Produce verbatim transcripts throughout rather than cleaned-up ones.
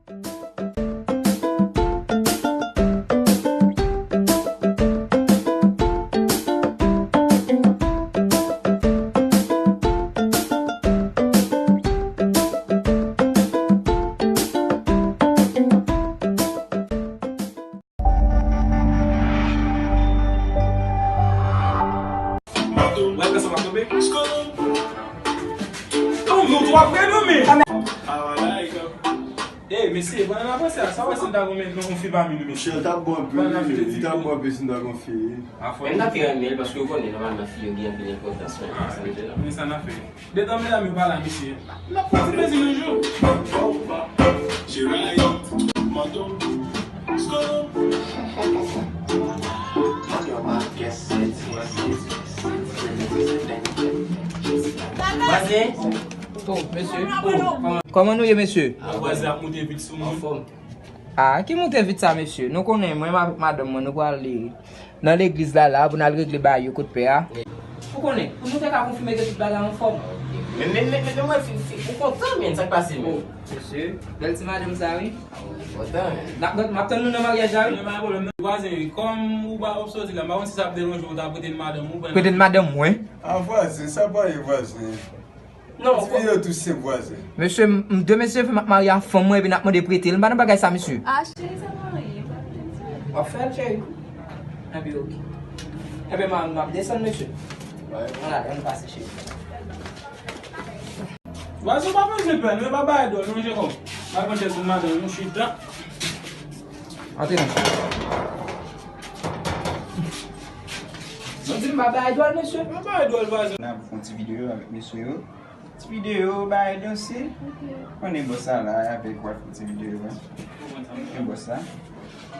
Wè, pèsonn pa tonbe. Oh, nou twa frè nou, men. Ey, mesye, pandan n ap panse a sa, w wè si n ta gon men, nou gon fi pami nou, mesye. Mesye, l t ap bon anpil, wi. Li t ap bon anpil si n ta gon fi, wi. Men m ta te renmen l, paske w konnen, nòmalman, fi yo gen anpil enpòtans, men sa m te la. Men sa n ap fè. Detan medam yo pa la, mesye, n ap pran ti plezi nou jou. Vwazen. Oh, mesye. Oh, kòman nou ye, mesye? Ah, vwazen ap moute vit sou mwen. Anfòm. Ah, ki moute vit sa, mesye? Nou konnen, mwen avèk madanm mwen, nou prale nan legliz la, la, pou n al regle bagay yo kot pè a. Ou konnen, pou nou te ka konfime ke tout bagay anfòm. Men, men, men, men, men mwen, fi, fi, ou kontan, men, sa k pase, men? Oh, mesye, bèl ti madanm sa, wi. Kontan, men. N ap, n ap tann nou nan maryaj la, wi. Men pa gen pwoblèm, non. Vwazen, kòm ou pa ap soti la, m pa konn si sa ap deranje w, ou ta prete n madanm ou, prete n madanm mwen. Ah, vwazen, sa pa ye, vwazen. Non, ti videyo tou senp, vwazen. Mesye, m, m de mesye fè m ap marye a fanm mwen, epi n ap mande prete l. M pa nan bagay sa, mesye. Ah, cheri, sa pa anyen, pa prete l, cheri. W ap fè l, cheri? Enben, oke. Enben, m, m ap desann, mesye. Ann ale, ann pase, cheri. Vwazen, pa bezwen pè, non, e pa bagay dwòl, non, Jekòb. Pa pran chèz pou madanm nou chita. Antre non. Nou di m pa bay dwòl, mesye. Pa bay dwòl, vwazen. N ap fè yon ti videyo avèk mesye yo. Ti videyo, bay danse. Ok. Konnen bòs la la avèk w ap fè ti videyo a. Ou konn sa, men bòs la.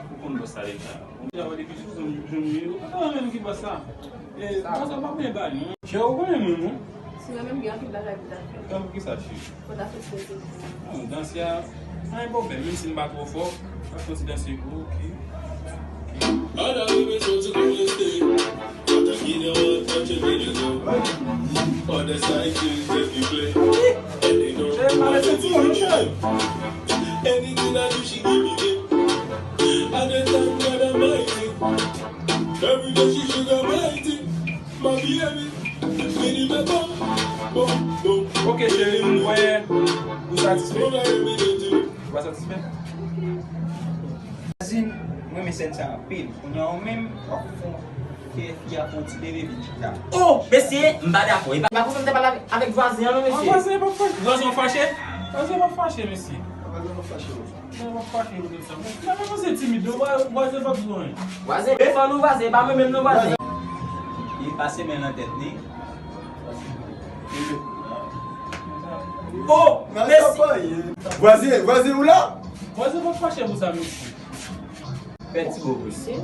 Ou konn bòs la deja. Ou deja wè depi sou zòn, zòn nou ye. Ou pa konn menm ki bòs la. E, bòs la pa konn bay, non. Chè, ou konnen mwen, non. Si mwen menm gen anpil bagay pou ta fè. Tankou kisa, cheri? Pou ta fè plezi. Non, danse a, pa gen pwoblèm, menm si m pa twò fò, m ap fè ti danse pou ou, oke? All I really want to do is stay. But I get on what you need to do. All the side things that you play. And they don't know what you do. Anything I do, she give me it. I dey thank God Almighty. Every day she sugar mighty. My baby. Ok, cheri, m kwè ou satisfè. Ou pa satisfè? Vwazin, mwen renmen sèn sa anpil. Kounye a ou menm, w ap fè fi a fè yon ti leve vin chita. Oh, mesye, m pa dakò. E pa, pa konsa m te pale avèk, avèk vwazen an, non, mesye. Vwazen pa fache. Vwazen pa fache? Vwazen pa fache, mesye. Vwazen pa fache, non. Mwen pa fache pou sa. Mwen pa panse timid, non, vwa-, vwazen p ap di anyen. Vwazen, defann nou, vwazen, pa mwen menm, non, vwazen. Li pase men nan tèt li. Oh, mèsi. Vwazen, vwazen, ou la? Vwazen, pa fache pou sa, mesye. Fè ti bo pou li.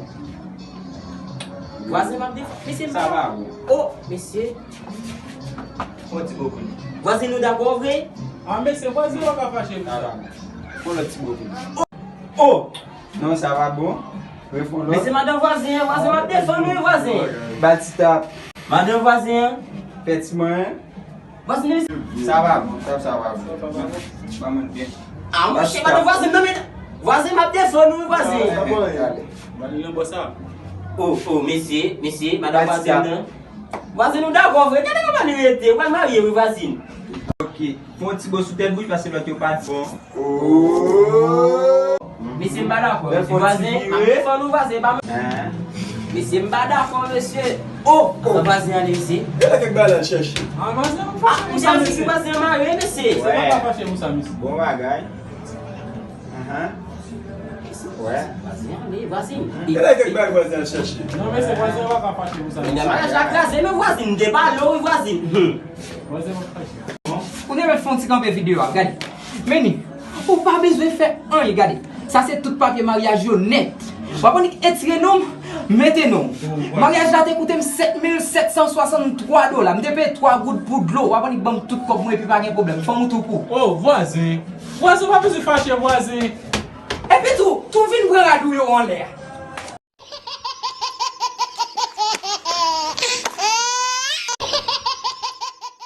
Vwazen, m ap defann. Mesye, m pa. Sa va bon. Oh, mesye. Fè yon ti bo pou li. Vwazen, nou dakò vre? Ah, mesye, vwazen pa ka fache pou sa. Fè yon lòt ti bo pou li. Oh! Non, sa va bon. Refè yon lòt. Mesye, madanm vwazen an, vwazen, m ap defann wi, vwazen. Ba ti tap. Madanm vwazen an. Fè ti mwen. Vwazen, mesye. Sa va bon, tap sa va bon. Ban mwen byen. Ah, monchè, madanm vwazen, non, men vwazen, m ap defann wi, vwazen. Vwazen nan bò sa. Oh, oh, mesye, mesye, madanm vwazen nan. Vwazen, nou dakò vre. Gade kòman li rete. Ou pral marye wi, vwazen. Ok. Fè yon ti bo sou tèt bouch paske lòt yo pa t bon. Oh. Mesye, m pa dakò, mesye. Vwazen, m ap defann ou, vwazen, pa. Hein? Mesye, m pa dakò, mesye. Oh, oh. Vwazen ale, mesye. Gade kèk bagay la chèche. Ah, vwazen, m pa fache pou sa, mesye. Vwazen mare, mesye. Vwazen pa fache pou sa, mesye. Bon bagay. Ahan. Wè. Vwazen ale, vwazen. Gade kèk bagay vwazen al chèche. Non, mesye, vwazen pa ka fache pou sa. Men maryaj la kraze, men vwazen, m te pale w wi, vwazen. Hmm. Vwazen pa fache. Ou te mèt fè yon ti kanpe videyo a, gade. Meni, ou pa bezwen fè anyen, gade. Sa se tout papye maryaj yo nèt. W ap annik etire non m, mete non m. Maryaj la te koute m sèt mil sèt san swasanntwa dola. M te peye twa goud pou dlo. W ap annik ban m tout kòb mwen epi pa gen pwoblèm. Fanm ou tou pou. Oh, vwazen. Vwazen, ou pa bezwen fache, vwazen. Epi tou, tou vin pran rad ou yo anlè a.